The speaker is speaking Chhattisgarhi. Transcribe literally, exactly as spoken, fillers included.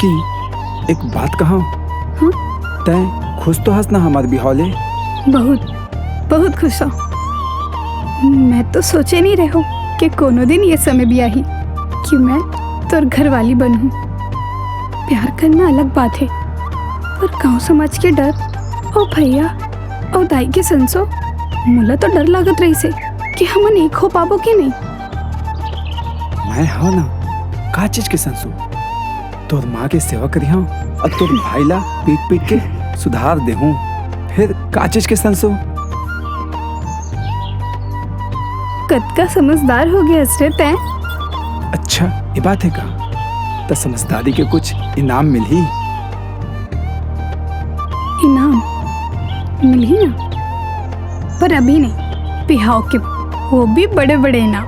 कि एक बात कहंव? हम्म? तैं खुश तो हस ना हमर बिहाव ले? बहुत, बहुत खुश हंव। मैं तो सोचे नहीं रहेंव कि कोनो दिन ये समय भी आही कि मैं तोर घरवाली बनहूं। प्यार करना अलग बात हे, पर गांव समाज के डर अउ भैया अउ दाई के संसो, मोला तो डर लागत रहिसे कि हमन एक हो पाबो कि नहीं। मैं हंव ना, का चीज के संसो? तोर माँ के सेवा करिहंव अउ तोर भाई ला पीट पीट के सुधार देहूं, फेर का चीज के संसो? कतका समझदार हो गे हस रे तैं। अच्छा, ये बात हे का? त समझदारी के कुछ इनाम मिलही? इनाम मिलही ना, पर अभी नहीं, बिहाव के, वो भी बड़े बड़े इनाम।